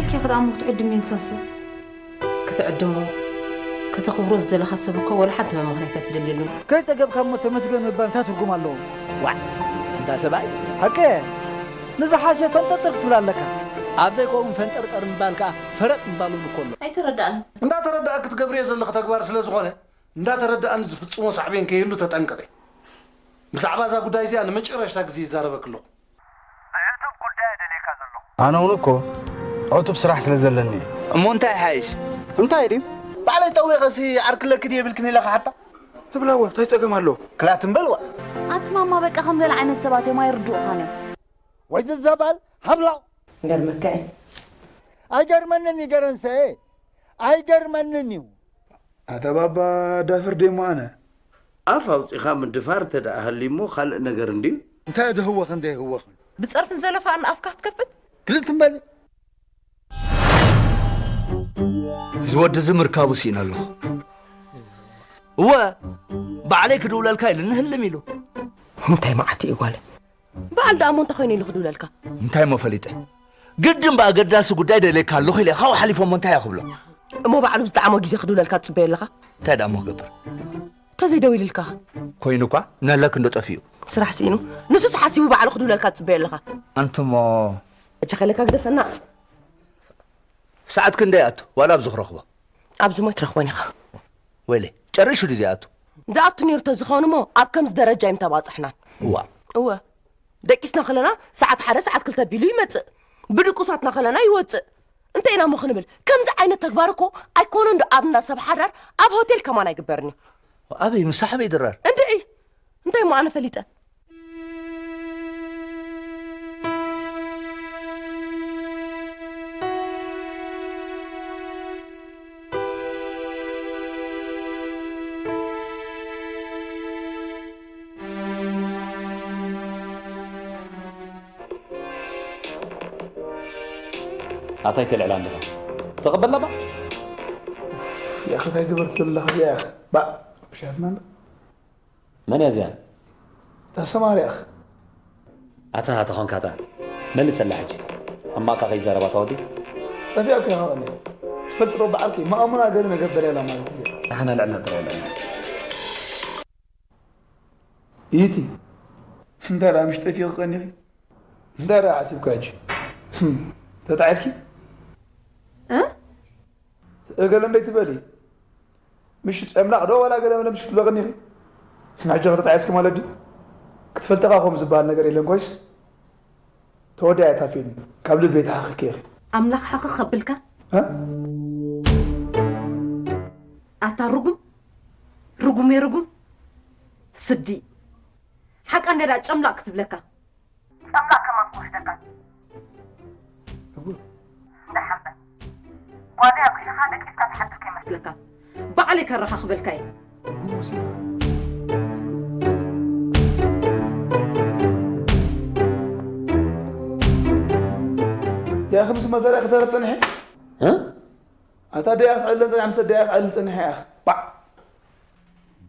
ኬክ ደኣ እሞ ክትዕድም እየ ንሳሰ። ክትዕድሞ፣ ከተኽብሮ ዝደለኻ ሰብ እኮ ወላ ሓንቲ መመኽነይታ ትደልየሉን። ከይጸገብካ እሞ ተመስገን ምባል እንታይ ትርጉም ኣለዎ? ዋዕ! ኣንታ ሰብኣይ! ሓቂ! ንዝሓሸ ፈንጠርጠር ክትብል ኣለካ። ኣብ ዘይከውን ፈንጠርጠር ምባል ከኣ ፈረጥ ምባል እውን እኮ ኣሎ። ኣይተረዳእን። እንዳተረዳእኪ ትገብርዮ ዘለኺ ተግባር ስለ ዝኾነ፣ እንዳተረዳእኒ ዝፍጽሞ ሳዕቤን ከይህሉ ተጠንቀቒ። ብዛዕባ እዛ ጉዳይ እዚኣ ንመጨረሽታ ግዜ ይዛረበኪ ኣለኹ። ብዕቱብ ጉዳይ ደልየካ ዘለኹ። ኣነ እውን እኮ ዕቱብ ስራሕ ስለ ዘለኒ እዩ። እሞ እንታይ ይሓይሽ? እንታይ ድዩ? ባዕለይ ጠዊቐሲ ዓርኪ ኣለኪ ድየ ይብልክን ኢለ ክሓታ? ትብላዋ፣ እንታይ ጸገም ኣለዎ? ክላ ትም በልዋ። ኣቲ ማማ በቃ ከም ገለ ዓይነት ሰባት እዮም፣ ኣይርድኡኻን እዮም። ወይ ዝዘባል ሃብላው። ገርመካ እዩ። ኣይገርመንን እዩ ገረንሰኤ። ኣይገርመንን እዩ። ኣታ ባባ ዳፍር ደሞ ኣነ። ኣፍ ኣውጺኻ ምድፋር እንተ ደኣ ሃልዩሞ ካልእ ነገር እንድዩ። እንታይ እየ ዝህወኽን ዘይህወኽን? ብጸርፍን ዘለፋን ኣፍካ ክትከፍት? ግልጽ እምበሊ። እዚ ወዲ እዚ ምርካቡ ስኢነ ኣለኹ። እወ፣ ባዕለይ ክድውለልካ ኢሉ ንህልም ኢሉ። እንታይ መዓት እዩ ጓለ? በዓል ደኣ እሞ እንታይ ኮይኑ ኢሉ ክድውለልካ? እንታይ እሞ ፈሊጠ? ግድን ብኣገዳሲ ጉዳይ ደልየካ ኣለኹ ኢለ ካብኡ ሓሊፎ እሞ እንታይ እየ ክብሎ? እሞ ባዕሉ ብዝጠዓሞ ግዜ ክድውለልካ ትጽበዮ ኣለኻ? እንታይ ደኣ እሞ ክገብር? ተዘይደዊልልካ? ኮይኑ እኳ ነለክ እንዶ ጠፊኡ። ስራሕ ስኢኑ። ንሱስ ሓሲቡ ባዕሉ ክድውለልካ ትጽበዮ ኣለኻ? ኣንቱሞ። እጅ ከለካ ግደፈና። ሰዓት ክንደይ ኣቱ? ዋላ ኣብዚ ክረኽቦ? ኣብዚ ሞ ኣይትረኽቦን ኢኻ። ወይለይ፣ ጨሪሹ ድዩ ዘይኣቱ? ዝኣቱ ነይሩ ተዝኸውን እሞ ኣብ ከምዚ ደረጃ ኣይምተባጻሕናን። እዋ። እወ። ደቂስና ከለና ሰዓት ሓደ ሰዓት ክልተ ቢሉ ይመጽእ። ብድቁሳትና ከለና ይወጽእ። እንታይ ኢና እሞ ክንብል? ከምዚ ዓይነት ተግባር እኮ ኣይኮነን ዶ ኣብ እንዳ ሰብ ሓዳር፣ ኣብ ሆቴል ከማን ኣይግበርን እዩ። ኣበይ? ምስ ኣሕበይ ድራር? እንድዒ! እንታይ እሞ ኣነ ፈሊጠ? ኣታይ ተልዕላ ኣለኻ? ተቐበልና ባ። ያኺ እንታይ ግበር ትብል ኣለኻ እዚኣ ያኺ? ባእ፣ ብሻትና እንዶ። መን እያ እዚኣ? እታ ሰማርያ ያኺ። ኣታ ተኾንካ እታ መልሰላ ሕጂ። ኣብ ማእካ ከይዛረባ እታ ወዲ። ጠፊኣካ ኢኻ ቀኒ። ትፈልጥ ዶ በዓልኪ? ማእሙና ገለ ነገር ደልያ ኣላ ማለት እዩ። ንሓና ልዕልና ጥራይ ኣለና። ኢቲ። እንታይ ደኣ ምሽ ጠፊእኺ ቀኒኺ? እንታይ ደኣ ሓሲብካ ሕጂ? ህም፣ ተጣዒስኪ? እ? እገለ እንደ ትበሊ? ምሽ ጨምላቕ ዶ ዋላ ገለ መለ ምሽ ክትብሊ ቀኒኺ? ሕጂ ከተጣዒስኪ ማለት ድዩ? ክትፈልጥኻ ከምኡ ዝበሃል ነገር የለን ኮይስ? ተወዲኣ እታ ፊልም። ካብ ልበይ ተሓኺኪ ኢኺ። ኣምላኽ ሕኽኽ ከብልካ? እ? ኣታ ርጉም፣ ርጉም እየ ርጉም። ስዲ። ሓቃ እንደ ደኣ ጨምላቕ ክትብለካ። ጸምላእ ከማን ክወስደካ። እወ። ደሓን በል። ጓለይ ኣጉሒኻ ደቂስካ ትሓድር ከይመስለካ። ባዕለይ ከረኻኽበልካ እየ። እወ፣ ወሲ-፣ ያኺ ምስ መዘርያ ክዛረብ ጸኒሐ? እ? ኣታ ደያ ክዕልን ጸኒሐ፣ ምስ ደያ ክዕልን ጸኒሐ ያኺ። ባዕ።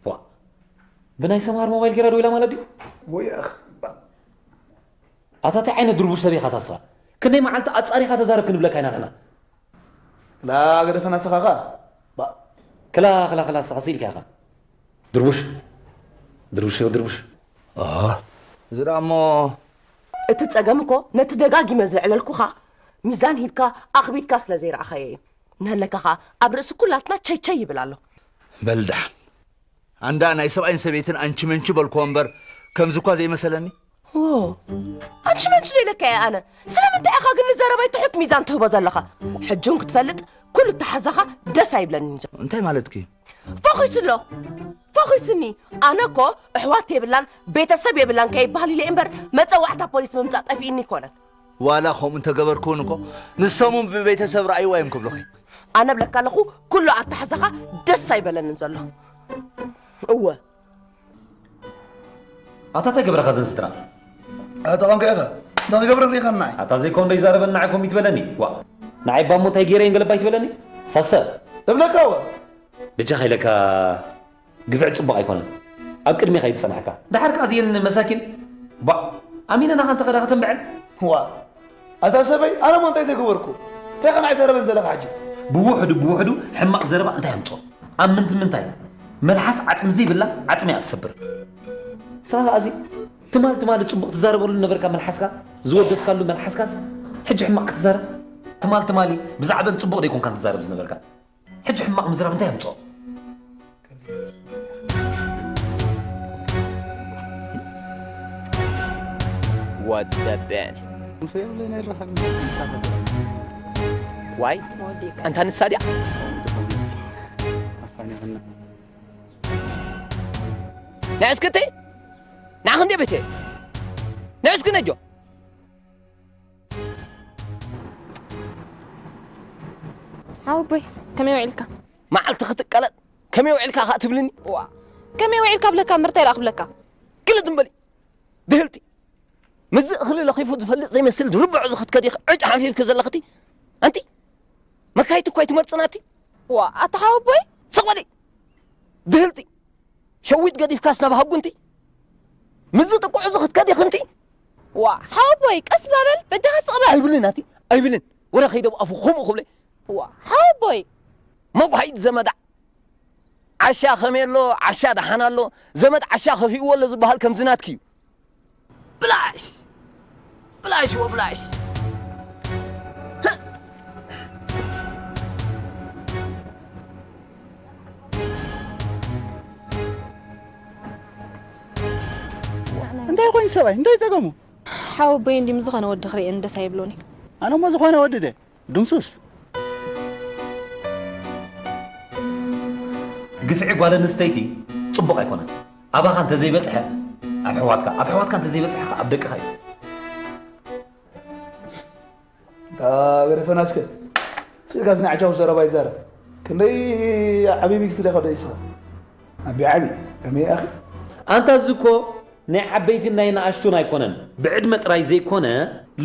ቧ። ብናይ ሰምሃር ሞባይል ጌራ ደዊላ ማለት ድዩ? ወይ ኣኽ፣ ባ። ኣታ እንታይ ዓይነት ድርቡሽ ሰብ ኢኻ ታስኻ? ክንደይ መዓልቲ ኣጻሪኻ ተዛረብ ክንብለካ ኢና ንሕና። ክላ ገደፈና ስኻኻ። ባ። ክላ፣ ክላ፣ ክላ፣ ስኻ ስኢልካ ኢኻ። ድርቡሽ። ድርቡሽ፣ ድርቡሽ። ኣሃ። እዚ ደኣ እሞ እቲ ጸገም እኮ ነቲ ደጋጊመ ዘዕለልኩኻ ሚዛን ሂብካ ኣኽቢድካ ስለ ዘይረኣኻዮ እዩ። እናሃለካ ኸኣ ኣብ ርእሲ ኩላትና ቸይ ቸይ ይብል ኣሎ። በል ደሓን። ኣንዳ ናይ ሰብኣይን ሰበይትን ኣንቺ መንቺ በልክዎ እምበር፣ ከምዚ እኳ ዘይመሰለኒ። ዎ፣ ኣንቺ መንቺ ዶ ኢለካ እየ ኣነ? ስለምንታይ ኢኻ ግን ንዘረባይ ትሑት ሚዛን ትህቦ ዘለኻ? ሕጂ እውን ክትፈልጥ፣ ኩሉ ኣተሓሕዛኻ ደስ ኣይብለንን ዘሎ። እንታይ ማለትኪ? ፈኺሱ ኣሎ። ፈኺሱኒ። ኣነ እኮ ኣሕዋት የብላን፣ ቤተሰብ የብላን ከይበሃል ኢለ እምበር፣ መጸዋዕታ ፖሊስ ምምጻእ ጠፊእኒ ኣይኮነን። ዋላ ከምኡ እንተገበርኩ እውን እኮ፣ ንሶም እውን ብቤተሰብ ረኣይዋ እዮም ክብሉኺ። ኣነ እብለካ ኣለኹ፣ ኩሉ ኣተሓሕዛኻ ደስ ኣይበለንን ዘሎ። እወ። ኣታ እንታይ ገብረኻ ዘን ስድራ? ኣታ ኾንካ ኢኻ። እንታይ ክገብረን ርኢኻኒ ንዓይ? ኣታ ዘይኮን ዶ ይዛረበኒ ንዓይ ኮም ይትበለኒ? ዋ። ንዓይ ባሞ እንታይ ገይረ እየን ገለባ ይትበለኒ? ሳሰ። እብለካ እወ። ብጃኻ ኢለካ ግፍዒ ጽቡቕ ኣይኮነን። ኣብ ቅድሜኻ እዩ ዝጸንሓካ። ደሓር ከኣ እዚኤን መሳኪን፣ ቧእ፣ ኣሚነናኻ እንተ ኸዳ ከተንብዐን። ዋ፣ ኣታ ሰበይ፣ ኣነ እሞ እንታይ ዘይገበርኩ? እንታይ ከ ናይ ዘረበን ዘለኻ ሕጂ? ብውሕዱ ብውሕዱ ሕማቕ ዘረባ እንታይ ኣምጾ? ኣብ ምንቲ ምንታይ? መልሓስ ዓጽሚ ዘይብላ ዓጽሚ እያ ትሰብር። ንስኻ ከኣ እዚ ትማል ትማሊ ጽቡቕ ትዛረበሉ ነበርካ መልሓስካ፣ ዝወደስካሉ መልሓስካስ ሕጂ ሕማቕ ክትዛረብ? ትማል ትማሊ ብዛዕበን ጽቡቕ ደይኮንካን ትዛረብ ዝነበርካ። ሕጂ ሕማቕ ምዝራብ እንታይ ኣምጽኦ? What the bell? ዋይ ኣንታ ንሳ ድያ ናይ እስክቲ ንዓኽ እንደ ቤተ ናይ እስኪ ነጆ ሓወቦይ ከመይ ውዒልካ? መዓልቲ ክትቀለጥ ከመይ ውዒልካ ከኣ ትብልኒ? ዋ ከመይ ውዒልካ ብለካ እምበር እንታይ ደኣ ክብለካ? ግልጥ እምበሊ ድህልቲ ምስዚ እኽሊ ለኺፉ ዝፈልጥ ዘይመስል ርቡዕ ዝኽትከዲ ዕጭ ሓንፊፍኪ ዘለኽቲ ኣንቲ መካይቲ እኳ ኣይትመርጽን ኣቲ ዋ ኣታ ሓወቦይ ስቕ በሊ ድህልቲ ሸዊት ገዲፍካስ ናብ ሃጉ እንቲ ምስዚ ጥቁዕ ዝኽትከዲ እንቲ ዋ ሓወቦይ ቀስ ባበል በጃኻ ስቕ በል ኣይብልን ኣቲ ኣይብልን ወረ ከይደ ኣብ ኣፉ ከምኡ ክብለ ዋ ሓወቦይ መጉሓይት ዘመዳ ዓሻ ከመይ ኣሎ ዓሻ ደሓን ኣሎ ዘመድ ዓሻ ከፊእዎ ኣሎ ዝበሃል ከምዚ ናትኪ እዩ ብላሽ ብላሽ ወብላሽ እንታይ ኮይኑ ሰብኣይ እንታይ ጸገሙ ሓወቦይ እንዲ ምስ ዝኾነ ወዲ ክርእየኒ ደስ ኣይብሎን እዩ ኣነ እሞ ዝኾነ ወዲ ደ ድምሱስ ግፍዒ ጓል ኣንስተይቲ ጽቡቕ ኣይኮነን። ኣባኻ እንተዘይበጽሐ ኣብ ኣሕዋትካ፣ ኣብ ኣሕዋትካ እንተዘይበጽሐ ከኣ ኣብ ደቅኻ እዩ። እታ ገደፈና እስከ ስእልካስ ናይ ዓቻኹ ዘረባ ይዛረብ። ክንደይ ዓብዪ ክትብል ኢኻ ደይ ስኻ? ኣቢ ዓቢ ከመይ ኣኺ? ኣንታ እዚ እኮ ናይ ዓበይትን ናይ ንኣሽቱን ኣይኮነን፣ ብዕድመ ጥራይ ዘይኮነ፣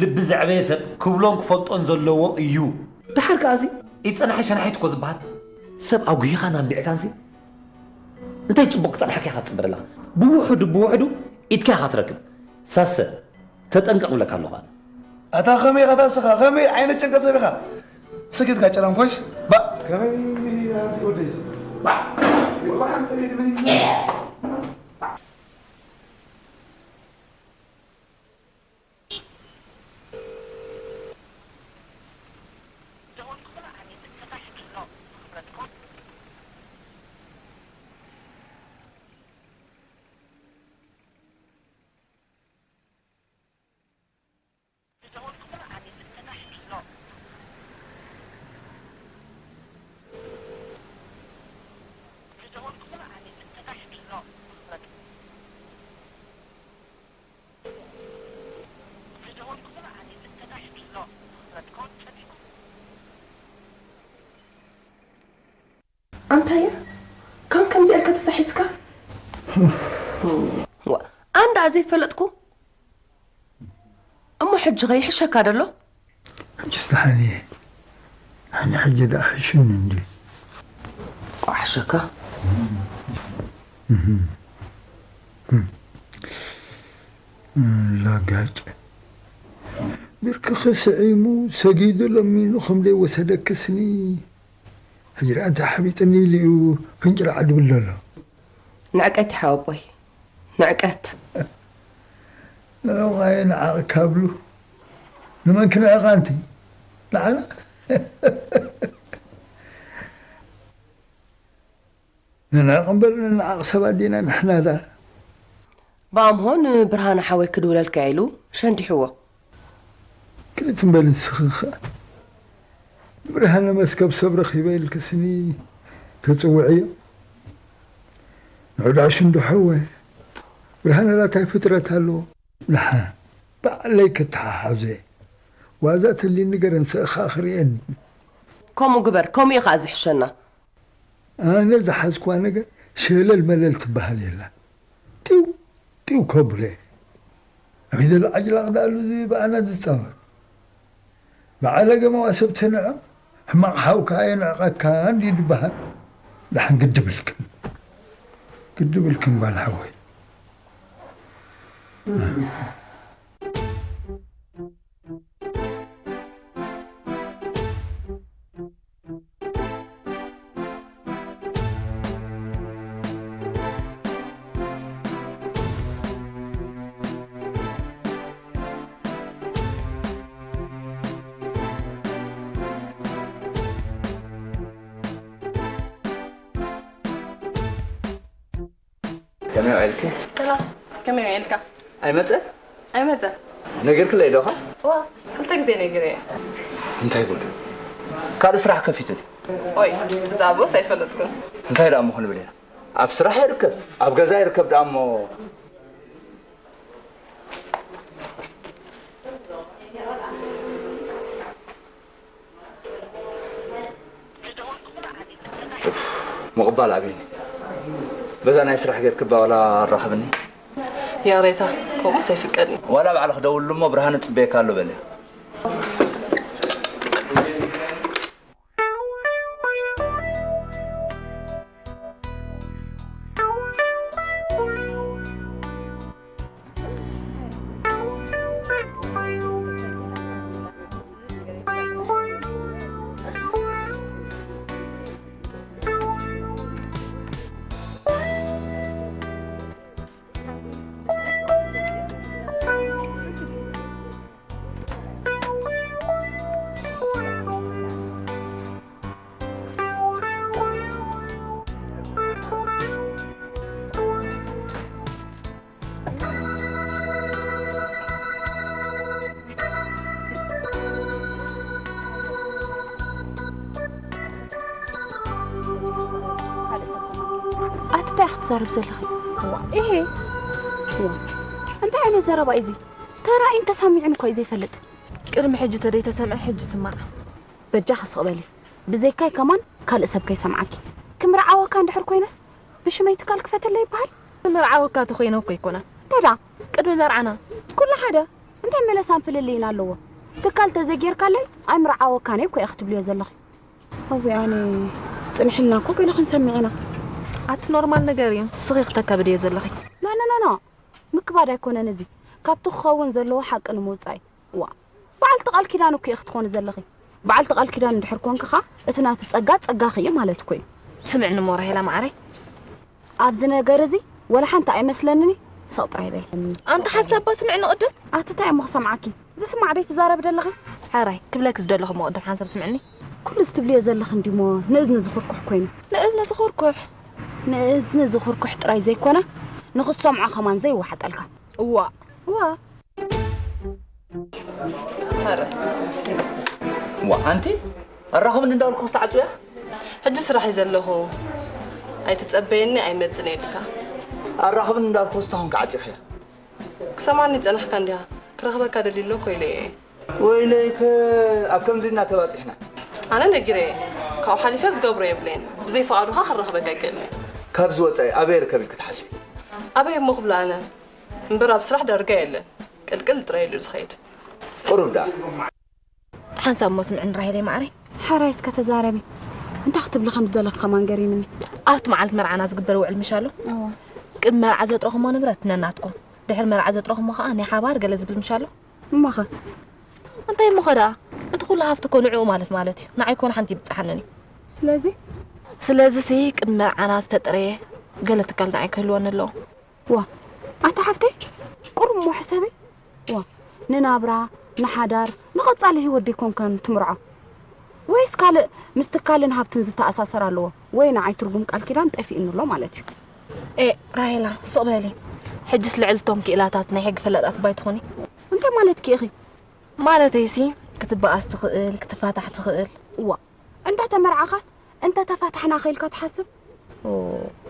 ልቢ ዘዕበየ ሰብ ክብሎን ክፈልጦን ዘለዎ እዩ። ደሓር ከኣሲ ኢድ ጸናሒ ሸናሒት እኮ ዝበሃል። ሰብ ኣጉሂኻን ኣንቢዕካንሲ እንታይ ጽቡቕ ክጸንሓካ ኢኻ ትጽበ ዘለኻ? ብውሕዱ ብውሕዱ ኢድካ ኢኻ ትረክብ። ሳሰ ተጠንቀቕ እብለካ ኣለኹ ኣነ። ኣታ ከመይ ኢኻ ታስኻ ከመይ ዓይነት ጭንቀት ሰብ ኢኻ? ሰጊድካ ጨናም ኮይስ ባእ ከመይ ወደይስ ባእ ወላ ሓንቲ ሰበይቲ ምን ኣንታየ ካን ከምዚኣ ኢልካ ተታሒዝካ ኣንዳ ዘይፈለጥኩ እሞ ሕጂ ኸ ይሕሸካ ደሎ ሕጅስ ደሓን እየ ኣነ ሕጂ ደኣ ሕሽኒ እንዲ ቋሕሸካ ላጋጭ ብርክኺ ስዒሙ ሰጊዱ ለሚኑ ከም ዘይወሰደክስኒ ሕጂ ደኣ እንታይ ሓቢጥኒ ኢሉ እዩ ፍንጭራዕ ድብል ዘሎ ንዕቀት ይሓወቦይ ንዕቀት ንዑቕ ኣየ ንዓቕ ካብሉ ንመን ክንዕቕ ኣንቲ ንዓና ንንዕቕ እምበር ንንዓቕ ሰባት ዲና ንሕና ደኣ ብኣምሆ ንብርሃነ ሓወይ ክድውለልካ ኢሉ ሸንዲሕዎ ክልት እምበል ንስኺ ኸኣ ንብርሃነ መስከብ ሰብ ረኺበ ኢልክስኒ ተጽውዕዮ ንዑ ዳኣ ሽንዶ ሓወ ብርሃነ ዳታይ ፍጥረት ኣለዎ ደሓን ባዕለይ ክተሓሓዞ እየ ዋዛ ተልዩኒ ገረ ንስኺ ኸኣ ክርእየኒ ከምኡ ግበር ከምኡ እዩ ኸኣ ዝሕሸና ኣነ ዝሓዝክዋ ነገር ሸለል መለል ትበሃል የላን። ጢው ጢው ከብሎ እየ። ኣበይ ዘሎ ዓጅላቕ ደኣሉ እዚ ብኣና ዝጻወት። ብዓለገ መዋስብቲ ንዕቕ፣ ሕማቕ ሓውካ ኣየንዕቐካን ድዩ ዝበሃል? ደሓን ግዲ ብልክን። ግዲ ብልክን ጓል ሓወይ። ከመይ ውዒልኪ? ሰላም፣ ከመይ ውዒልካ? ኣይመጸን? ኣይመጸን። ነጊርክለይ ዶ ኸ? እዋ፣ ክልተ ግዜ ነጊረዮ። እንታይ ጉድ? ካልእ ስራሕ ከፊቱ ድዩ? ኦይ፣ ብዛዕባኡስ ኣይፈለጥኩን። እንታይ ደኣ እሞ ክንብል ኢና? ኣብ ስራሕ ይርከብ፣ ኣብ ገዛ ይርከብ ደኣ እሞ። ኡፍ፣ ምቕባል ኣብዩኒ። በዛ ናይ ስራሕ ጌርክባ ዋላ ኣራኽብኒ። ይቕሬታ፣ ከምኡስ ኣይፍቀድን። ዋላ ባዕልኺ ደውልሉ እሞ ብርሃነ ጽበየካ ኣሎ በልያ። ኣቲ እንታይ ክትዛረብ ዘለኺ? እዋ፣ እሄ። እዋ፣ እንታይ ዓይነት ዘረባ እዩ እዚ? ተራእዩን ተሰሚዑን እኮ እዩ ዘይፈልጥ። ቅድሚ ሕጂ ተደይተሰምዐ ሕጂ ስማዕ። በጃኺ ስቕ በሊ። ብዘይካይ ከማን ካልእ ሰብ ከይሰምዓኪ። ክምርዓወካ እንድሕር ኮይነስ ብሽመይ ትካል ክፈተለይ ይበሃል? ክምርዓወካ ተኾይነ እኮ ኣይኮነን። እንታይ ደኣ? ቅድሚ መርዓና። ኩሉ ሓደ። እንታይ መለሳን ፍልልይን ኣለዎ? ትካል ተዘይጌርካለይ ኣይምርዓወካን እየ እኮ ኢኺ ትብልዮ ዘለኺ። ኣዊ ኣነ ጽንሕልና እኮ ገለ ክንሰምዕ ኢና። ኣቲ ኖርማል ነገር እዩ። ንስኺ ክተካብድዮ ዘለኺ። ኖ ኖ ኖ ኖ። ምክባድ ኣይኮነን እዚ። ካብቲ ክኸውን ዘለዎ ሓቂ ንምውጻእ እዩ። ዋ በዓልቲ ቃል ኪዳን እኮ ኢኺ ትኾኒ ዘለኺ። በዓልቲ ቃል ኪዳን እንድሕር ኮንኪ ኸኣ እቲ ናቱ ጸጋ ጸጋኺ እዩ ማለት እኮ እዩ። ስምዕኒ እሞ ራሄላ መዓረይ። ኣብዚ ነገር እዚ ወላ ሓንቲ ኣይመስለንን እዩ። ስቕ ጥራይ በይ። ኣንቲ ሓሳባ ስምዕኒ ቅድም። ኣቲ እንታይ እሞ ክሰምዓኪ? ዝስማዕ ዶ ትዛረቢ ደለኺ? ሕራይ ክብለኪ ዝደለኹ እሞ ቅድም ሓንሳብ ስምዕኒ። ኩሉ እዚ ትብልዮ ዘለኺ እንዲሞ ንእዝኒ ዝኹርኩሕ ኮይኑ። ንእዝኒ ዝኹርኩሕ? ንእዝኒ ዝኹርኩሕ ጥራይ ዘይኮነ ንኽትሰምዖ ከማን ዘይወሓጠልካ። እዋ። እዋ። ሕራይ። ዋ ኣንቲ ኣራኽብኒ እንዳበልኩ ክስተዓጽያ? ሕጂ ስራሕ እዩ ዘለኹ። ኣይትጸበየኒ ኣይመጽን እየ ኢልካ። ኣራኽብኒ እንዳበልኩ ክስታኹም ክዓጺኽያ? ክሰማኒ ጸናሕካ እንዲኻ። ክረኽበካ ደልዩ ኣሎ እኮ ኢለ እየ። ወይለይከ ኣብ ከምዚ እናተባጺሕና። ኣነ ነጊረ እየ። ካብኡ ሓሊፈ ዝገብሮ የብለይን። ብዘይ ፍቓዱኻ ክረኽበካ ኣይክእልን እየ። ካብዚ ወጻኢ ኣበይ ይርከብ ኢልኪ ትሓስቢ? ኣበይ እሞ ክብሎ ኣነ? እምበር ኣብ ስራሕ ዳርጋ የለን። ቅልቅል ጥራይ ኢሉ ዝኸይድ። ቁሩብ ደኣ። ሓንሳብ እሞ ስምዕኒ ራሄለይ ማዕረይ። ሓራይ እስከ ተዛረቢ። እንታይ ክትብሊ ከም ዝደለኺ ከማን ገሪምኒ። ኣብቲ መዓልቲ መርዓና ዝግበር ውዕል ምሽ ኣሎ? እዋ። ቅድሚ መርዓ ዘጥረኹሞ ንብረት ነናትኩም፣ ድሕሪ መርዓ ዘጥረኹሞ ኸኣ ናይ ሓባር ገለ ዝብል ምሽ ኣሎ? እሞኸ? እንታይ እሞኸ ደኣ? እቲ ኩሉ ሃፍቲ እኮ ንዕኡ ማለት ማለት እዩ። ንዓይ ኮነ ሓንቲ ይብጽሓንን እዩ። ስለዚ ስለዚሲ ቅድሚ መርዓና ዝተጥረየ ገለ ትካል ንዓይ ክህልወኒ ኣለዎ። ዋ ኣታ ሓፍተይ ቁሩብ እሞ ሕሰቢ። ዋ ንናብራ ንሓዳር ንቐጻሊ ህይወት ደይኮንከን ትምርዖ? ወይስ ካልእ ምስ ትካልን ሃብትን ዝተኣሳሰር ኣለዎ? ወይ ንዓይ ትርጉም ቃል ኪዳን ጠፊእኒ ኣሎ ማለት እዩ። ኤ ራሄላ ስቕ በሊ። ሕጅስ ልዕሊ እቶም ክኢላታት ናይ ሕጊ ፈላጣት እባ ኣይትኹኒ። እንታይ ማለትኪ ኢኺ? ማለተይሲ ክትበኣስ ትኽእል፣ ክትፋታሕ ትኽእል። እዋ እንዳተመርዓኻስ እንተተፋታሕና ከ ኢልካ ትሓስብ?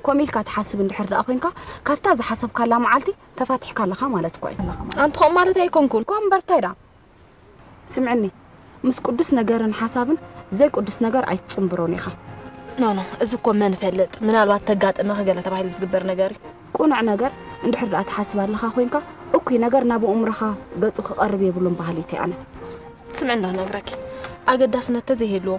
ከምኡ ኢልካ ትሓስብ እንድሕር ደኣ ኮይንካ ካብታ ዝሓሰብካላ መዓልቲ ተፋቲሕካ ኣለኻ ማለት እኳ እዩ። ኣንቲ ከምኡ ማለተይ ኣይኮንኩን። እኳ እምበር እንታይ ደኣ? ስምዕኒ፣ ምስ ቅዱስ ነገርን ሓሳብን ዘይቅዱስ ነገር ኣይትጽንብሮን ኢኻ። ኖ ኖ፣ እዚ እኮ መን ይፈልጥ፣ ምናልባት ተጋጠመኺ ገለ ተባሂሉ ዝግበር ነገር እዩ። ቅኑዕ ነገር እንድሕር ደኣ ትሓስብ ኣለኻ ኮይንካ እኩይ ነገር ናብ ኣእምሮኻ ገጹ ክቐርብ የብሉን በሃሊት እየ ኣነ። ስምዒ እንዶ ክነግረኪ፣ ኣገዳስነት ተዘይህልዎ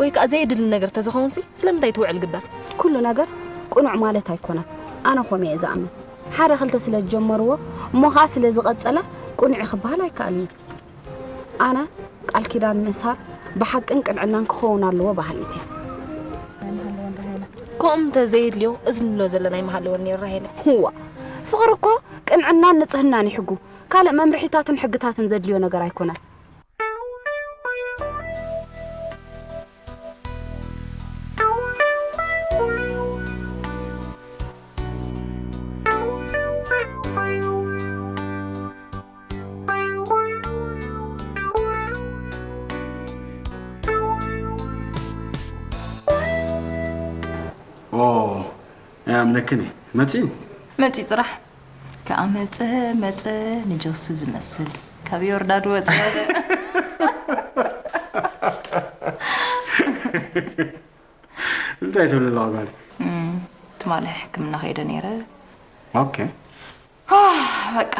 ወይ ከኣ ዘየድሊ ነገር ተዝኸውንሲ ስለምንታይ እቲ ውዕል ግበር? ኩሉ ነገር ቅኑዕ ማለት ኣይኮነን። ኣነ ከምኡ እየ ዝኣምን። ሓደ ክልተ ስለ ዝጀመርዎ እሞ ኸኣ ስለ ዝቐጸለ ቅኑዕ እዩ ክበሃል ኣይከኣልን እዩ። ኣነ ቃል ኪዳን ምእሳር ብሓቅን ቅንዕናን ክኸውን ኣለዎ በሃሊት እየ። ከምኡ እንተዘየድልዮ እዚ ንብሎ ዘለና ኣይምሃለወን ነይሩ ራሄለ። እዋ ፍቕሪ እኮ ቅንዕናን ንጽህናን እዩ ሕጉ። ካልእ መምርሒታትን ሕግታትን ዘድልዮ ነገር ኣይኮነን። ይኣምነክን እየ። መጺኡ? መጺኡ ጥራሕ። ከኣ መጸ መጸ ንጆሲ ዝመስል ካብ ዮርዳድ ወጸ። እንታይ ትብል ኣለዋ ጓል? ትማሊ ሕክምና ከይደ ነይረ። ኦኬ። በቃ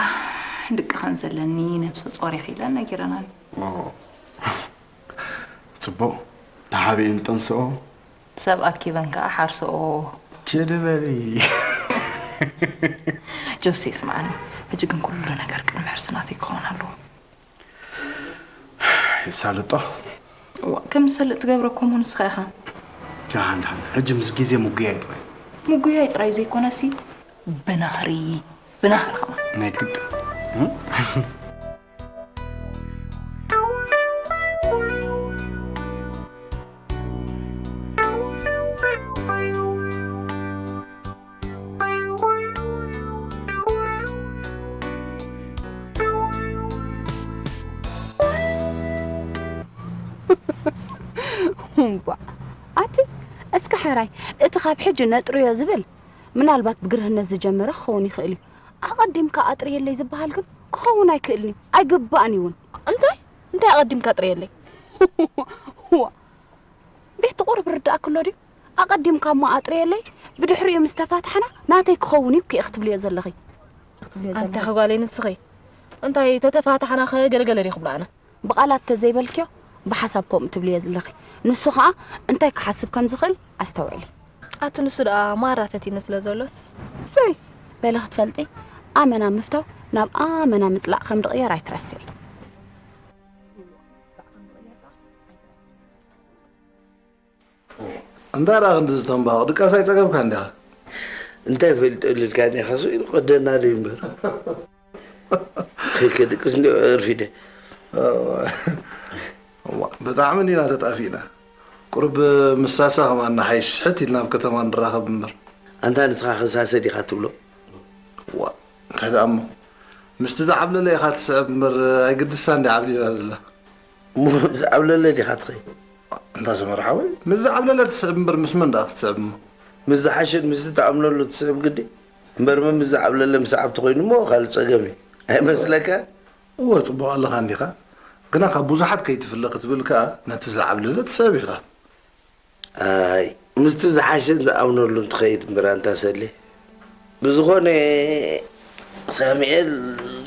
ድቂ ከም ዘለኒ ነብሰ ጾር ኢኺለን ነጊረናኒ። ጽቡቕ ተሓቢእን ጠንስኦ ሰብ ኣኪበን ከዓ ሓርስኦ። ችድበሊ ጆሲ ስምዓኒ፣ ሕጂ ግን ኩሉ ነገር ቅድሚ ሕርሲ ናተይ ክኸውን ኣለዎ። የሳልጦ እዋ፣ ከም ዝሰልጥ ትገብረ ከምኡ ንስኻ ኢኻ። ደሓን ደሓን፣ ሕጂ ምስ ግዜ ምጉያይ ጥራይ። ምጉያይ ጥራይ ዘይኮነሲ ብናህሪ፣ ብናህሪ ኸማ። ናይ ግድ። እምቧ ኣቲ እስከ ሕራይ እቲ ካብ ሕጂ ነጥርዮ ዝብል ምናልባት ብግርህነት ዝጀመረ ክኸውን ይኽእል እዩ። ኣቐዲምካ ኣጥርየለይ ዝበሃል ግን ክኸውን ኣይክእልን እዩ፣ ኣይግባእን እውን። እንታይ እንታይ ኣቐዲምካ ኣጥርየለይ? ዋ ቤት ቁሩብ ርዳእክሎ ድዩ? ኣቐዲምካ እሞ ኣጥርየለይ፣ ብድሕሪኡ ምስ ተፋታሕና ናተይ ክኸውን እዩ እኮ ኢኺ ትብልዮ ዘለኺ። ኣንታ ኸጓለይ ንስኺ እንታይ ተተፋታሕና ኸ ገለገለ ድዩ ክብሎ ኣነ? ብቓላት ተዘይበልክዮ ብሓሳብ ከምኡ ትብልዮ ዘለኺ። ንሱ ኸኣ እንታይ ክሓስብ ከም ዝኽእል ኣስተውዕሊ። ኣቲ ንሱ ደኣ ማራ ፈቲኒ ስለ ዘሎስ። ፈይ በሊ ክትፈልጢ ኣመና ምፍታው ናብ ኣመና ምጽላእ ከም ድቕየር ኣይትረስዒ። እንዳ ደኣ ክንዲ ዝተንባሆ ድቃስ ኣይጸገብካን ዲኻ? እንታይ ፈልጠሉ ኢልካኒ ኢኻ ስኢሉ ቀደና ደዩ እምበር። ከይከድቅስ እንዲኦ ኣርፊደ። እዋ፣ ብጣዕሚ እንዲና ተጣፊእና። ቁሩብ ምስ ሳሳ ከማን ንሓይሽ፣ ስሕት ኢልና ኣብ ከተማ ንራኸብ እምበር። ኣንታ ንስኻ ኸ ሳሰ ዲኻ ትብሎ? እዋ፣ እንታይ ደኣ እሞ፣ ምስቲ ዝዓብለለ ኢኻ ትስዕብ እምበር፣ ኣይግድሳን ድያ ዓብሊላ ዘላ? እሞ ዝዓብለለ ዲኻ ትኸይድ? እንዳ ሰመረ ሓወይ፣ ምስ ዝዓብለለ ትስዕብ እምበር ምስ መን ደኣ ክትስዕብ እሞ? ምስ ዝሓሸን ምስቲ ትኣምነሉ ትስዕብ ግዲ። እምበርመ ምስ ዝዓብለለ ምስዓብ ተኾይኑ እሞ ካልእ ጸገም እዩ። ኣይመስለካን? እወ፣ ጽቡቕ ኣለኻ እንዲኻ። ግና ካብ ብዙሓት ከይትፍለ ክትብል ከኣ ነቲ ዝዓብለለ ትስዕብ ኢኻ። ኣይ ምስቲ ዝሓሸን ዝኣምነሉን ትኸይድ እምበር ኣንታ ሰሌ። ብዝኾነ ሳሚኤል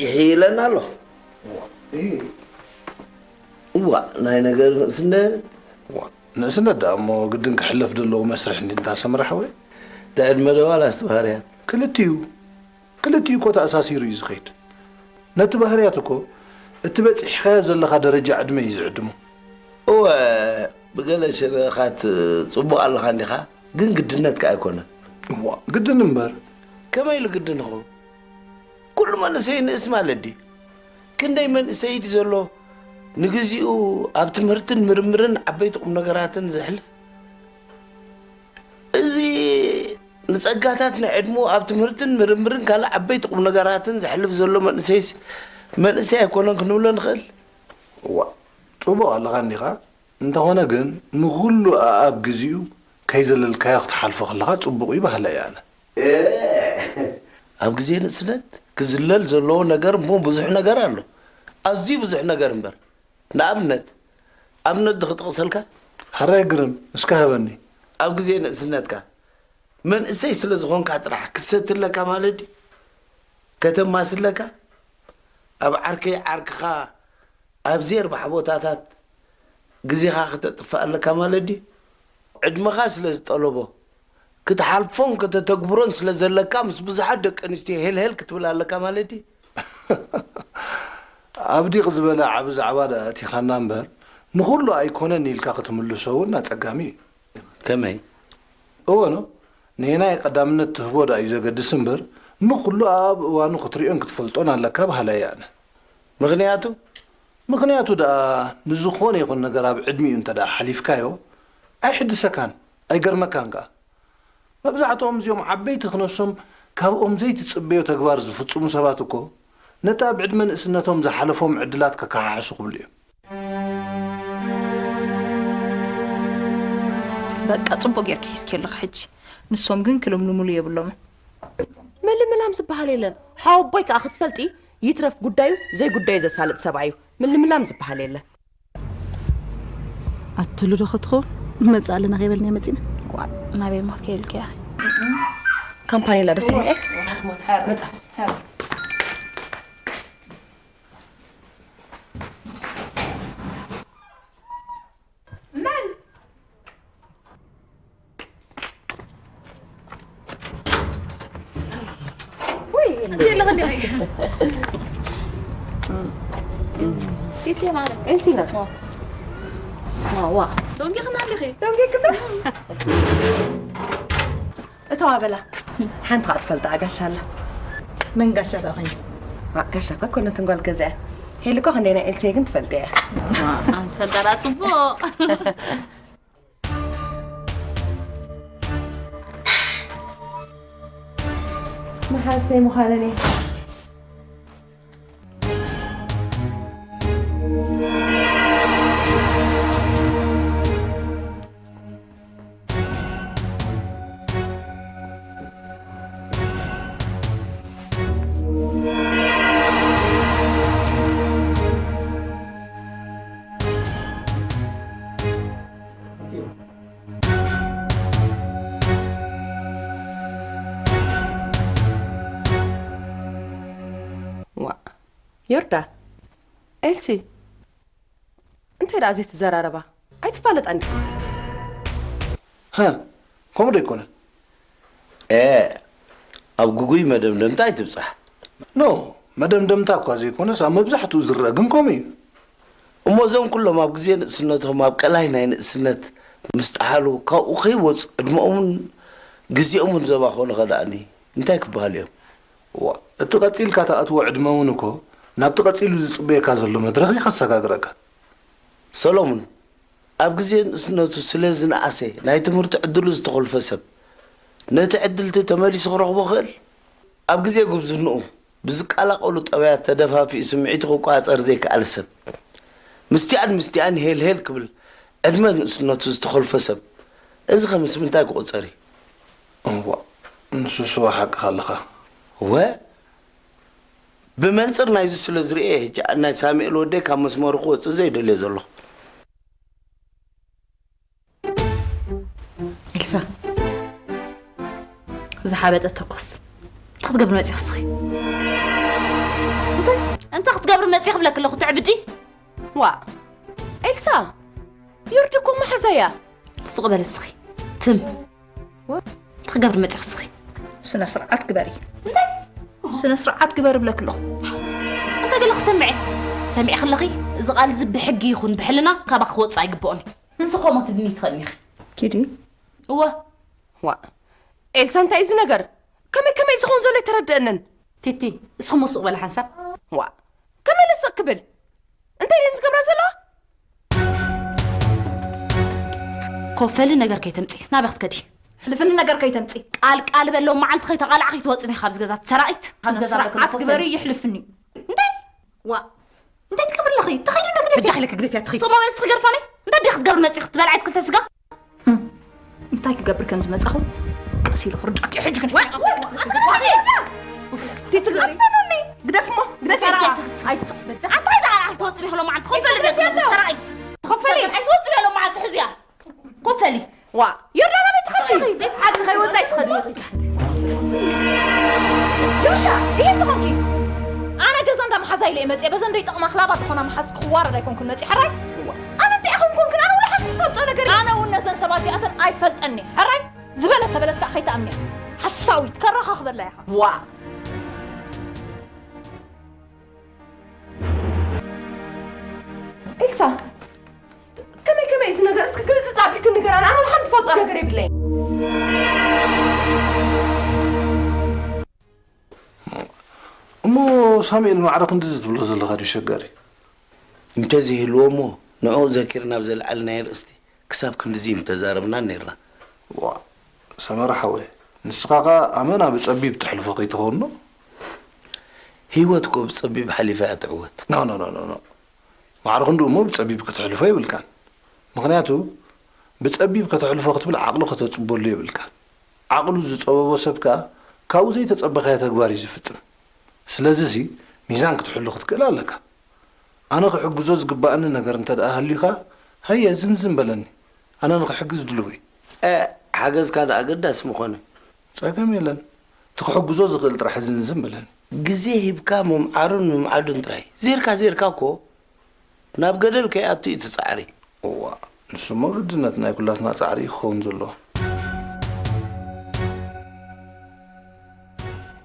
ይሕይለና ኣሎ። እዋ ናይ ነገር ንእስነት። እዋ ንእስነት ደኣ እሞ ግድን ክሕለፍ ዘለዎ መስርሕ እንዲ እንታ ሰመረ ሓወይ። እቲ ዕድመ ዶ ዋላስ እቲ ባህርያት? ክልቲኡ። ክልቲኡ እኮ ተኣሳሲሩ እዩ ዝኸይድ። ነቲ ባህርያት እኮ እቲ በጺሕኻዮ ዘለኻ ደረጃ ዕድመ እዩ ዝዕድሞ። እወ፣ ብገለ ሽረኻት ጽቡቕ ኣለኻ እንዲኻ፣ ግን ግድነት ከኣ ኣይኮነን። እዋ፣ ግድን እምበር። ከመይ ኢሉ ግድን ይኸውን? ኩሉ መንእሰይ ንእስ ማለት ድዩ? ክንደይ መንእሰይ ድዩ ዘሎ ንግዚኡ ኣብ ትምህርትን ምርምርን ዓበይቲ ቁም ነገራትን ዘሕልፍ? እዚ ንጸጋታት ናይ ዕድሙ ኣብ ትምህርትን ምርምርን ካልእ ዓበይቲ ቁም ነገራትን ዘሕልፍ ዘሎ መንእሰይስ መንእሰይ ኣይኮነን ክንብሎ ንኽእል? እዋ፣ ጽቡቕ ኣለኻ እንዲኻ። እንተኾነ ግን ንኹሉ ኣኣብ ግዚኡ ከይዘለልካዮ ክትሓልፎ ከለኻ ጽቡቕ እዩ በሃላይ እየ ኣነ። ኣብ ግዜ ንእስነት ክዝለል ዘለዎ ነገር እሞ ብዙሕ ነገር ኣሎ። ኣዝዩ ብዙሕ ነገር እምበር። ንኣብነት ኣብነት ዶ ክጥቕሰልካ? ሕራይ ግርም፣ እስከ ሃበኒ። ኣብ ግዜ ንእስነትካ መንእሰይ ስለ ዝኾንካ ጥራሕ ክትሰቲ ኣለካ ማለት ድዩ? ከተማሲ ኣለካ? ኣብ ዓርከይ ዓርክኻ ኣብ ዘይርባሕ ቦታታት ግዜኻ ክተጥፍእ ኣለካ ማለት ድዩ? ዕድመኻ ስለ ዝጠለቦ ክትሓልፎን ከተተግብሮን ስለ ዘለካ ምስ ብዙሓት ደቂ ኣንስትዮ ሄልሄል ክትብል ኣለካ ማለት ድዩ? ኣብ ዲቕ ዝበለ ዓቢ ዛዕባ ደኣ ኣእቲኻና እምበር ንኹሉ ኣይኮነን ኢልካ ክትምልሶ እውን ኣጸጋሚ እዩ። ከመይ? እወ ኖ፣ ነየናይ ቀዳምነት ትህቦ ደኣ እዩ ዘገድስ እምበር ንኹሉ ኣኣብ እዋኑ ክትሪኦን ክትፈልጦን ኣለካ በሃላይ እየ ኣነ። ምኽንያቱ? ምኽንያቱ ደኣ ንዝኾነ ይኹን ነገር ኣብ ዕድሚኡ እንተ ደኣ ሓሊፍካዮ ኣይሕድሰካን ኣይገርመካን ከኣ። መብዛሕትኦም እዚኦም ዓበይቲ ክነሶም ካብኦም ዘይትጽበዮ ተግባር ዝፍጽሙ ሰባት እኮ ነቲ ኣብ ዕድመ ንእስነቶም ዝሓለፎም ዕድላት ከከሓሕሱ ክብሉ እዮም። በቃ ጽቡቕ ጌርኪ ሒዝኪ ኣለኺ ሕጂ። ንሶም ግን ክልምልሙሉ የብሎምን። ምልምላም ዝበሃል የለን። ሓወቦይ ከኣ ክትፈልጢ ይትረፍ ጉዳዩ ዘይጉዳዩ ዘሳልጥ ሰብኣይ እዩ። ምልምላም ዝበሃል የለን። ኣትሉ ዶ ክትኸውን? መጻ ኣለና ከይበልና መጺና። ዋ፣ ናበይ ማ ክትከይድ ኢልኪ ኢኺ? ካምፓኔላ ዶ ሰሚዐ? መጻ። መን? ወይ፣ እንዴ ለኸ እንዴ። ቲቲ ማለት። እንሲና። ዋ፣ ዋ። ዶንጌ ኸና እንዴ? ዶንጌ ክና። እተዋ በላ። ሓንቲ ኻዕ ትፈልጣ ጋሻ ኣላ። መን ጋሻ ደኣ ኾይኑ? ዋ፣ ጋሻ እኳ ኮነትን ጓል ገዛ እያ። ሄሉ እኳ ክንደይ ናይ ኤልሴ ግን ትፈልጥ እያ። ዋ፣ ኣንስ ፈልጣ ደኣ ጽቡቕ። መሓዝተይ ምዃነን እየ። ዋ፣ ዮርዳ፣ ኤልሲ፣ እንታይ ደኣ ዘይትዘራረባ? ኣይትፋለጣን ዲኻ? ሃ፣ ከምኡ ዶ ኣይኮነን? ኤ፣ ኣብ ግጉይ መደምደምታ ኣይትብጻሕ። ኖ፣ መደምደምታ እኳ ዘይኮነስ፣ ኣብ መብዛሕትኡ ዝረአ ግን ከምኡ እዩ። እሞ እዞም ኩሎም ኣብ ግዜ ንእስነቶም ኣብ ቀላይ ናይ ንእስነት ምስ ጠሓሉ፣ ካብኡ ከይወጹ ዕድመኦምን ግዜኦምን ዘባኸኑ ኸ ደኣኒ እንታይ ክበሃሉ እዮም? ዋ፣ እቲ ቀጺልካ ትኣትዎ ዕድመ እውን እኮ ናብቲ ቀጺሉ ዝጽበየካ ዘሎ መድረኽ እዩ ከሰጋግረካ። ሰሎሙን፣ ኣብ ግዜ ንእስነቱ ስለ ዝነኣሰ ናይ ትምህርቲ ዕድሉ ዝተኾልፈ ሰብ፣ ነቲ ዕድልቲ ተመሊሱ ክረኽቦ ክእል? ኣብ ግዜ ጉብዝንኡ ብዝቀላቐሉ ጠባያት ተደፋፊኡ ስምዒቱ ክቆጻጸር ዘይከኣለ ሰብ፣ ምስቲኣን ምስቲኣን ሄልሄል ክብል ዕድመ ንእስነቱ ዝተኾልፈ ሰብ፣ እዚ ኸ ምስ ምንታይ ክቑጸር እዩ? እዋ፣ ንሱስ እዋ ሓቅኻ ኣለኻ። እወ፣ ብመንጽር ናይዚ ስለ ዝርእየ፣ ሕጂ ናይ ሳሙኤል ወደይ ካብ መስመሩ ክወጽእ ዘይደልዮ ዘለኹ። ኤልሳ፣ ዝሓበጠ ተኮስ። እንታይ ክትገብሪ መጺኺ እስኺ? እንታይ? እንታይ ክትገብሪ መጺኺ ክብለኪ ኣለኹ፣ ትዕብዲ? ዋ፣ ኤልሳ፣ ዮርዲ እኮ መሓዛ እያ። ስቕ በሊ እስኺ፣ ትም። እንታይ ክትገብሪ መጺኺ እስኺ? ስነ ስርዓት ግበሪ። እንታይ? ስነ ስርዓት ግበሪ እብለኪ ኣለኹ። እንታይ ገለ ክሰምዐ? ሰሚዕኺ ኣለኺ? እዚ ቃል እዚ ብሕጊ ይኹን ብሕልና ካባኺ ክወጽእ ኣይግብኦን እዩ። ንስኺ ከምኡ ትብልኒ ትኽእሊ ኢኺ። ኪዲ። እወ። ዋእ። ኤልሳ፣ እንታይ እዩ እዚ ነገር? ከመይ ከመይ ዝኸውን ዘሎ ኣይተረድአንን። ቲቲ፣ እስኹም ስቕ በላ ሓንሳብ። ዋእ። ከመይ ኢለ ስቕ ክብል? እንታይ ድየን ዝገብራ ዘለዋ? ኮፈሊ፣ ነገር ከይተምጺ። ናበይ ክትከዲ? ሕልፍኒ፣ ነገር ከይተምጺ። ቃል ቃል በሎ፣ መዓልቲ ከይተቓላዕ ከይትወጽኒ ካብዚ ገዛ ሰራቒት። ካብዚ ገዛ ስነ ስርዓት ግበሪ፣ ይሕልፍኒ። እንታይ? ዋእ። እንታይ ትገብሪ ኣለኺ? ትኸይዲ ዶ ግደፊ? ሕጂ ኢለ ክግደፍያ ትኸይዲ። ጽቡቕ በል፣ እስኺ ገርፋለይ። እንታይ ዲኺ ክትገብሪ መጺኺ? ትበልዓይ ትክልተ ስጋ? ህም። እንታይ ክገብር ከም ዝመጻኹ ቀስ ኢለ ክርዳእኪ። ሕጂ ግን ወይ፣ ወይ፣ ኣንተ ኡፍ፣ እንታይ ትገብሪ? ኣትፈኑኒ። ግደፍሞ፣ ግደፊ። ሰራቒት። ኣይ፣ ኣንታ እዛ ኣይትወጽኒ ሎማዓንቲ። ኮፈሊ፣ ግደፊ፣ ግደፍሞ። ሰራቒት። ኮፈሊ፣ ኣይትወጽኒ ሎማዓንቲ። ሕዝያ። ኮፈሊ። ዋ፣ ዮርዳና፣ ቤት ትኸዲ። ዘይትሓድሪ ከይወጻ ኣይትኸዲ። ዮርዳ፣ ይሄ እንተኾንኪ፣ ኣነ ገዛ እንዳ መሓዛ ኢለ እየ መጽየ። በዘን ደይ ጠቕማ ክላባ ዝኾና መሓዝ ክዋረድ ኣይኮንኩን መጽየ። ሕራይ? ኣነ እንታይ ኢኹም ኮንክን? ኣነ ወላ ሓንቲ ዝፈልጦ ነገር የለን። ኣነ እውን ነዘን ሰባት እዚኣተን ኣይፈልጠን እየ። ሕራይ? ዝበለት ተበለት ከኣ ከይትኣምንያ። ሓሳዊት፣ ከረኻኽበላ ኢኻ። ዋ። ኤልሳ፣ ከመይ ከመይ እዚ ነገር እስኪ ግልጽ ኣቢልኪ ንገራኒ፣ ኣነ ሓንቲ ፈልጦ ነገር የብለይን። እሞ ሳሙኤል ማዕረ ክንድዚ ትብሎ ዘለኻ ድዩ ሸጋሪ? እንተዘይህልዎ እሞ ንዕኡ ዘኪርና ኣብ ዘለዓለናዮ ኣርእስቲ ክሳብ ክንድዚ ምተዛረብና ነይርና። ዋ፣ ሰመረ ሓወይ፣ ንስኻ ኸኣ ኣመና ብጸቢብ ተሕልፎ ከይትኸውን ዶ? ህይወት እኮ ብጸቢብ ሓሊፋ እያ ትዕወት። ኖ፣ ኖ፣ ኖ፣ ኖ፣ ኖ። ማዕረ ክንድኡ እሞ ብጸቢብ ከተሕልፎ የብልካን። ምኽንያቱ፣ ብጸቢብ ከተሕልፎ ክትብል ዓቕሉ ከተጽበሉ የብልካን። ዓቕሉ ዝጸበቦ ሰብ ከኣ ካብኡ ዘይተጸበኻዮ ተግባር እዩ ዝፍጽም። ስለዚሲ ሚዛን ክትሕሉ ክትክእል ኣለካ። ኣነ ክሕግዞ ዝግባኣኒ ነገር እንተ ደኣ ሃልዩ ከኣ፣ ሃየ ዝንዝን በለኒ። ኣነ ንኽሕግዝ ድሉው እየ። እ፣ ሓገዝካ ደኣ ኣገዳሲ ምኾነ። ጸገም የለን። እቲ ክሕግዞ ዝኽእል ጥራሕ ዝንዝን በለኒ። ግዜ ሂብካ ምምዓሩን ምምዓዱን ጥራይ። ዜርካ ዜርካ እኮ ናብ ገደል ከይኣቱ እዩ እቲ ጻዕሪ። እዋ፣ ንሱሞ ግድነት ናይ ኩላትና ጻዕሪ እዩ ክኸውን ዘለዎ።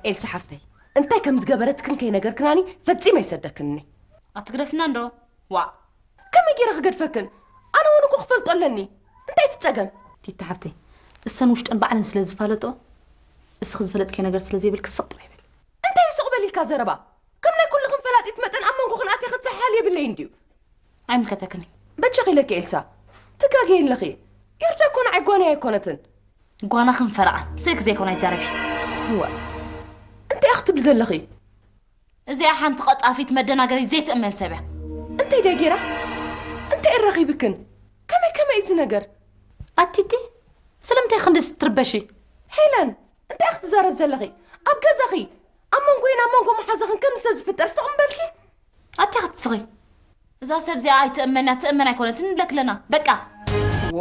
ኤልሳ ሓፍተይ፣ እንታይ ከም ዝገበረትክን ከይነገርክናኒ ፈጺመ ኣይሰደክንኒ። ኣትግደፍና እንዶ? ዋእ! ከመይ ገይረ ክገድፈክን? ኣነ እውን እኮ ክፈልጦ ኣለኒ። እንታይ እቲ ጸገም? ቲታ ሓፍተይ፣ እሰን ውሽጠን ባዕለን ስለ ዝፋለጦ፣ እስኺ ዝፈለጥክዮ ነገር ስለ ዘይብልኪ ስቕ ጥራይ በሊ። እንታይ እዩ ስቕ በል ኢልካ ዘረባ? ከም ናይ ኩልኽን ፈላጢት መጠን ኣብ መንጎኽን ኣትየ ክትሰሓል የብለይን ድዩ? ኣይምልከተክን እዩ። በጃኺ ኢለኪ ኤልሳ፣ ትጋገይ ኣለኺ። ኤርዳ እኮ ንዓይ ጓናይ ኣይኮነትን። ጓናኽን ፈረቓን ስእክ ዘይኮነ ኣይዛረቢ። እዋ፣ እንታይ ኢኺ ትብሊ ዘለኺ? እዚኣ ሓንቲ ቀጣፊት መደናገሪት ዘይትእመን ሰብ እያ። እንታይ ድያ ገይራ? እንታይ እዩ ረኺብክን? ከመይ ከመይ እዚ ነገር? ኣቲቲ፣ ስለምንታይ ክንድዚ ትርበሺ? ሄለን፣ እንታይ ኢኺ ትዛረብ ዘለኺ? ኣብ ገዛኺ፣ ኣብ መንጎይን ኣብ መንጎ መሓዛኽን ከምዚ ተዝፍጠር ስቕ ምበልኪ? ኣታ ክትስኺ። እዛ ሰብ እዚኣ ኣይትእመን እያ፣ ትእመን ኣይኮነትን ንብለኪ ኣለና። በቃ። ዎ፣